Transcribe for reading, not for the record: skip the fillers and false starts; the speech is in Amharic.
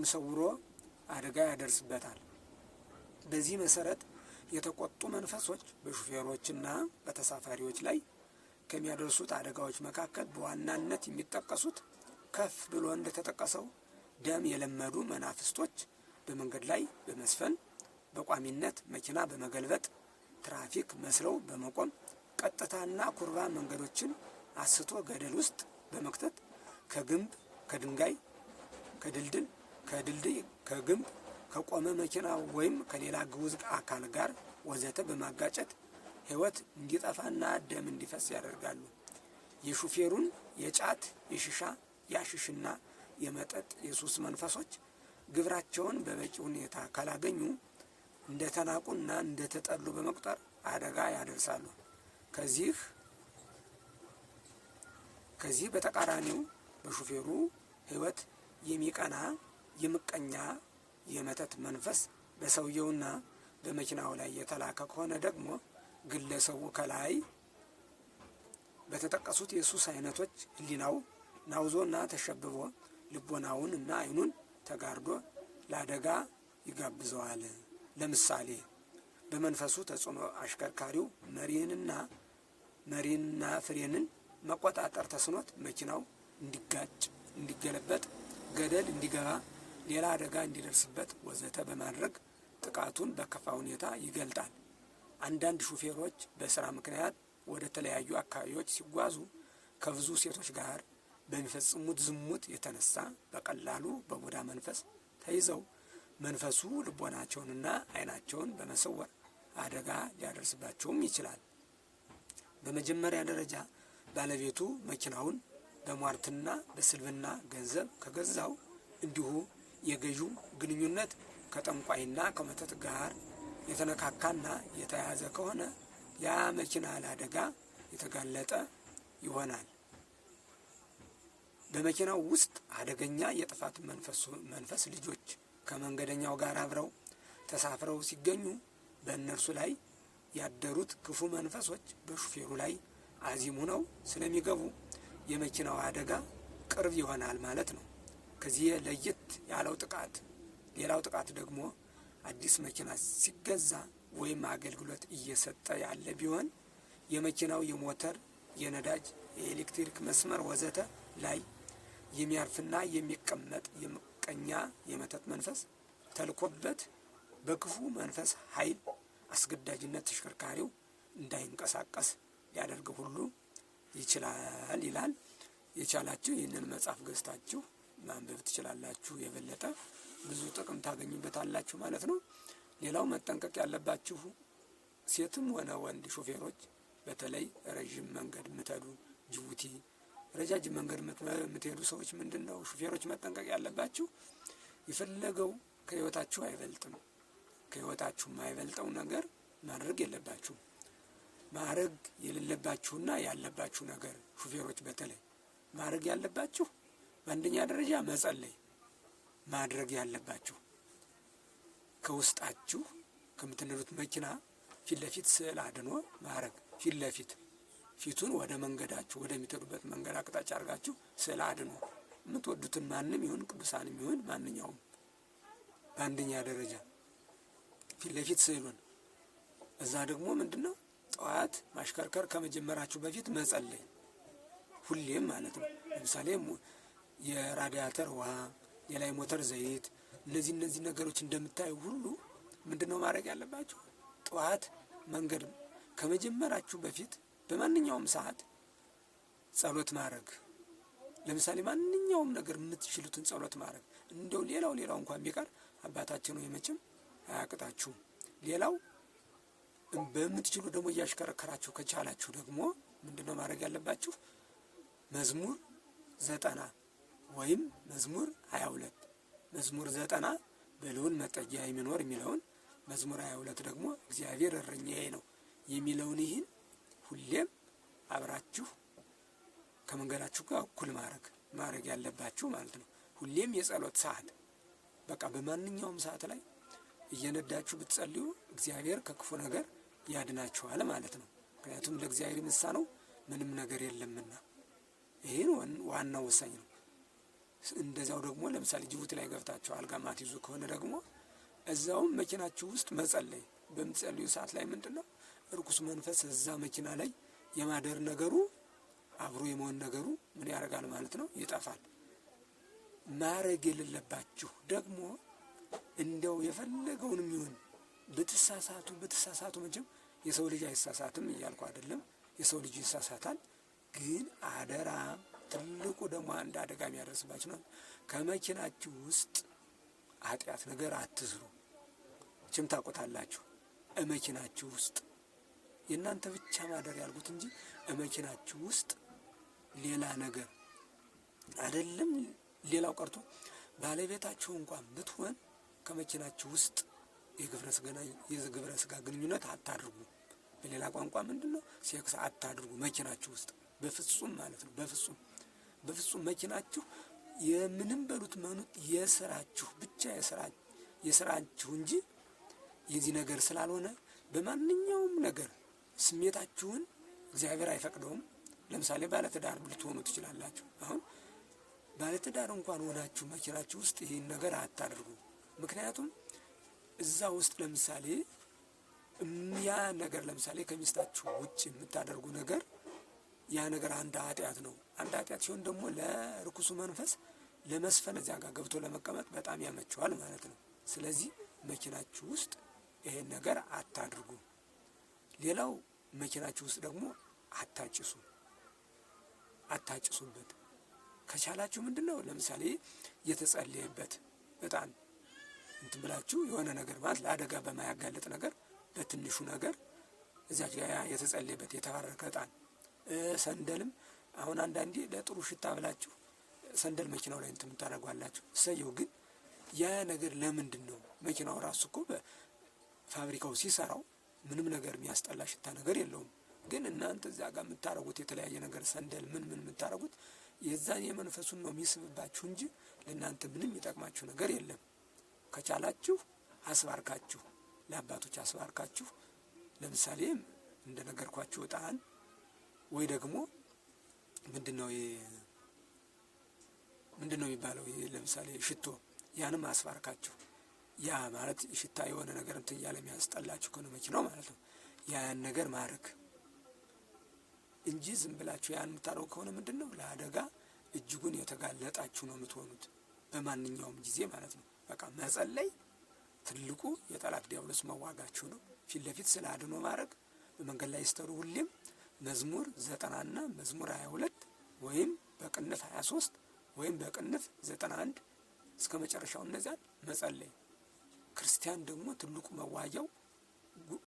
ሰውሮ አደጋ ያደርስበታል። በዚህ መሰረት የተቆጡ መንፈሶች በሹፌሮችና በተሳፋሪዎች ላይ ከሚያደርሱት አደጋዎች መካከል በዋናነት የሚጠቀሱት ከፍ ብሎ እንደተጠቀሰው ደም የለመዱ መናፍስቶች በመንገድ ላይ በመስፈን፣ በቋሚነት መኪና በመገልበጥ፣ ትራፊክ መስለው በመቆም፣ ቀጥታና ኩርባ መንገዶችን አስቶ ገደል ውስጥ በመክተት፣ ከግንብ፣ ከድንጋይ፣ ከድልድል ከድልድይ፣ ከግንብ፣ ከቆመ መኪና ወይም ከሌላ ግዑዝ አካል ጋር ወዘተ በማጋጨት ሕይወት እንዲጠፋና ደም እንዲፈስ ያደርጋሉ። የሹፌሩን የጫት፣ የሽሻ፣ የአሽሽና የመጠጥ የሱስ መንፈሶች ግብራቸውን በበቂ ሁኔታ ካላገኙ እንደተናቁና እንደተጠሉ በመቁጠር አደጋ ያደርሳሉ። ከዚህ በተቃራኒው በሹፌሩ ሕይወት የሚቀና የምቀኛ የመተት መንፈስ በሰውየውና በመኪናው ላይ የተላከ ከሆነ ደግሞ ግለሰቡ ከላይ በተጠቀሱት የሱስ አይነቶች ሕሊናው ናውዞና ተሸብቦ ልቦናውን እና ዓይኑን ተጋርዶ ለአደጋ ይጋብዘዋል። ለምሳሌ በመንፈሱ ተጽዕኖ አሽከርካሪው መሪንና ፍሬንን መቆጣጠር ተስኖት መኪናው እንዲጋጭ፣ እንዲገለበጥ፣ ገደል እንዲገባ፣ ሌላ አደጋ እንዲደርስበት ወዘተ በማድረግ ጥቃቱን በከፋ ሁኔታ ይገልጣል። አንዳንድ ሹፌሮች በስራ ምክንያት ወደ ተለያዩ አካባቢዎች ሲጓዙ ከብዙ ሴቶች ጋር በሚፈጽሙት ዝሙት የተነሳ በቀላሉ በቡዳ መንፈስ ተይዘው መንፈሱ ልቦናቸውንና ዓይናቸውን በመሰወር አደጋ ሊያደርስባቸውም ይችላል። በመጀመሪያ ደረጃ ባለቤቱ መኪናውን በሟርትና በስልብና ገንዘብ ከገዛው፣ እንዲሁ የገዢው ግንኙነት ከጠንቋይና ከመተት ጋር የተነካካና የተያዘ ከሆነ ያ መኪና ለአደጋ የተጋለጠ ይሆናል። በመኪናው ውስጥ አደገኛ የጥፋት መንፈስ ልጆች ከመንገደኛው ጋር አብረው ተሳፍረው ሲገኙ በእነርሱ ላይ ያደሩት ክፉ መንፈሶች በሹፌሩ ላይ አዚም ሆነው ስለሚገቡ የመኪናው አደጋ ቅርብ ይሆናል ማለት ነው። ከዚህ ለየት ያለው ጥቃት ሌላው ጥቃት ደግሞ አዲስ መኪና ሲገዛ ወይም አገልግሎት እየሰጠ ያለ ቢሆን የመኪናው የሞተር፣ የነዳጅ፣ የኤሌክትሪክ መስመር ወዘተ ላይ የሚያርፍና የሚቀመጥ የምቀኛ የመተት መንፈስ ተልኮበት በክፉ መንፈስ ኃይል አስገዳጅነት ተሽከርካሪው እንዳይንቀሳቀስ ሊያደርግ ሁሉ ይችላል ይላል። የቻላችሁ ይህንን መጽሐፍ ገዝታችሁ ማንበብ ትችላላችሁ። የበለጠ ብዙ ጥቅም ታገኙበታላችሁ ማለት ነው። ሌላው መጠንቀቅ ያለባችሁ ሴትም ሆነ ወንድ ሾፌሮች፣ በተለይ ረዥም መንገድ የምትሄዱ፣ ጅቡቲ ረጃጅም መንገድ የምትሄዱ ሰዎች፣ ምንድን ነው ሹፌሮች መጠንቀቅ ያለባችሁ? የፈለገው ከህይወታችሁ አይበልጥም። ከህይወታችሁ የማይበልጠው ነገር ማድረግ የለባችሁም። ማድረግ የሌለባችሁና ያለባችሁ ነገር፣ ሹፌሮች በተለይ ማድረግ ያለባችሁ በአንደኛ ደረጃ መጸለይ፣ ማድረግ ያለባችሁ ከውስጣችሁ ከምትነዱት መኪና ፊት ለፊት ስዕል አድኖ ማድረግ፣ ፊት ለፊት ፊቱን ወደ መንገዳችሁ ወደሚትሄዱበት መንገድ አቅጣጫ አድርጋችሁ ስዕል አድኖ የምትወዱትን ማንም ይሁን ቅዱሳንም ይሁን ማንኛውም፣ በአንደኛ ደረጃ ፊት ለፊት ስዕሉን። እዛ ደግሞ ምንድን ነው? ጠዋት ማሽከርከር ከመጀመራችሁ በፊት መጸለይ ሁሌም ማለት ነው። ለምሳሌ የራዲያተር ውሃ፣ ሌላ የሞተር ዘይት፣ እነዚህ ነገሮች እንደምታዩ ሁሉ ምንድን ነው ማድረግ ያለባችሁ? ጠዋት መንገድ ከመጀመራችሁ በፊት በማንኛውም ሰዓት ጸሎት ማድረግ። ለምሳሌ ማንኛውም ነገር የምትችሉትን ጸሎት ማድረግ። እንደው ሌላው ሌላው እንኳን ቢቀር አባታችን ወይ መቼም አያቅታችሁም። ሌላው በምትችሉ ደግሞ እያሽከረከራችሁ ከቻላችሁ ደግሞ ምንድነው ማድረግ ያለባችሁ? መዝሙር 90 ወይም መዝሙር 22። መዝሙር 90 በልዑል መጠጊያ የሚኖር የሚለውን፣ መዝሙር 22 ደግሞ እግዚአብሔር እረኛዬ ነው የሚለውን፣ ይህን ሁሌም አብራችሁ ከመንገዳችሁ ጋር እኩል ማድረግ ያለባችሁ ማለት ነው። ሁሌም የጸሎት ሰዓት፣ በቃ በማንኛውም ሰዓት ላይ እየነዳችሁ ብትጸልዩ እግዚአብሔር ከክፉ ነገር ያድናችኋል ማለት ነው። ምክንያቱም ለእግዚአብሔር የሚሳነው ምንም ነገር የለምና ይህን ዋናው ወሳኝ ነው። እንደዚያው ደግሞ ለምሳሌ ጅቡቲ ላይ ገብታችሁ አልጋ ማትይዙ ከሆነ ደግሞ እዛውም መኪናችሁ ውስጥ መጸለይ። በምትጸልዩ ሰዓት ላይ ምንድን ነው እርኩስ መንፈስ እዛ መኪና ላይ የማደር ነገሩ አብሮ የመሆን ነገሩ ምን ያደርጋል ማለት ነው፣ ይጠፋል። ማረግ የሌለባችሁ ደግሞ እንደው የፈለገውንም ይሁን ብትሳሳቱ ብትሳሳቱ፣ መቼም የሰው ልጅ አይሳሳትም እያልኩ አይደለም። የሰው ልጅ ይሳሳታል። ግን አደራ ትልቁ ደግሞ አንድ አደጋ የሚያደርስባችሁ ነው። ከመኪናችሁ ውስጥ ኃጢአት ነገር አትስሩ። ችም ታውቁታላችሁ። እመኪናችሁ ውስጥ የእናንተ ብቻ ማደር ያልኩት እንጂ እመኪናችሁ ውስጥ ሌላ ነገር አይደለም። ሌላው ቀርቶ ባለቤታችሁ እንኳን ብትሆን ከመኪናችሁ ውስጥ የግብረ ስጋ ግንኙነት አታድርጉ። በሌላ ቋንቋ ምንድን ነው? ሴክስ አታድርጉ መኪናችሁ ውስጥ በፍጹም ማለት ነው። በፍጹም በፍጹም መኪናችሁ የምንም በሉት መኑት የስራችሁ ብቻ የስራችሁ እንጂ የዚህ ነገር ስላልሆነ በማንኛውም ነገር ስሜታችሁን እግዚአብሔር አይፈቅደውም። ለምሳሌ ባለትዳር ልትሆኑ ትችላላችሁ። አሁን ባለትዳር እንኳን ሆናችሁ መኪናችሁ ውስጥ ይህን ነገር አታድርጉ። ምክንያቱም እዛ ውስጥ ለምሳሌ ያ ነገር ለምሳሌ ከሚስታችሁ ውጭ የምታደርጉ ነገር ያ ነገር አንድ ኃጢአት ነው። አንድ ኃጢአት ሲሆን ደግሞ ለርኩሱ መንፈስ ለመስፈን እዚያ ጋር ገብቶ ለመቀመጥ በጣም ያመቸዋል ማለት ነው። ስለዚህ መኪናችሁ ውስጥ ይሄን ነገር አታድርጉ። ሌላው መኪናችሁ ውስጥ ደግሞ አታጭሱ፣ አታጭሱበት። ከቻላችሁ ምንድን ነው ለምሳሌ የተጸለየበት እጣን እንትን ብላችሁ የሆነ ነገር ማለት ለአደጋ በማያጋልጥ ነገር በትንሹ ነገር እዚያች ጋር የተጸለየበት የተባረከ እጣን፣ ሰንደልም አሁን አንዳንዴ ለጥሩ ሽታ ብላችሁ ሰንደል መኪናው ላይ እንትን የምታደርጓላችሁ። እሰየው። ግን ያ ነገር ለምንድን ነው? መኪናው ራሱ እኮ በፋብሪካው ሲሰራው ምንም ነገር የሚያስጠላ ሽታ ነገር የለውም። ግን እናንተ እዚያ ጋር የምታደርጉት የተለያየ ነገር ሰንደል ምን ምን የምታደርጉት የዛን የመንፈሱን ነው የሚስብባችሁ እንጂ ለእናንተ ምንም የሚጠቅማችሁ ነገር የለም። ከቻላችሁ አስባርካችሁ ለአባቶች አስባርካችሁ ለምሳሌ እንደነገርኳችሁ እጣን ወይ ደግሞ ምንድነው ምንድነው የሚባለው ለምሳሌ ሽቶ ያንም አስባርካችሁ፣ ያ ማለት ሽታ የሆነ ነገር እንትን እያለ የሚያስጠላችሁ ከሆነ መኪናው ማለት ነው፣ ያን ነገር ማድረግ እንጂ ዝም ብላችሁ ያን የምታደርጉ ከሆነ ምንድን ነው ለአደጋ እጅጉን የተጋለጣችሁ ነው የምትሆኑት በማንኛውም ጊዜ ማለት ነው። በቃ መጸለይ ትልቁ የጠላት ዲያብሎስ መዋጋችሁ ነው። ፊት ለፊት ስለ አድኖ ማድረግ፣ በመንገድ ላይ ስተሩ ሁሌም መዝሙር 90ና መዝሙር 22 ወይም በቅንፍ 23 ወይም በቅንፍ 91 እስከ መጨረሻው እነዚያን መጸለይ። ክርስቲያን ደግሞ ትልቁ መዋጊያው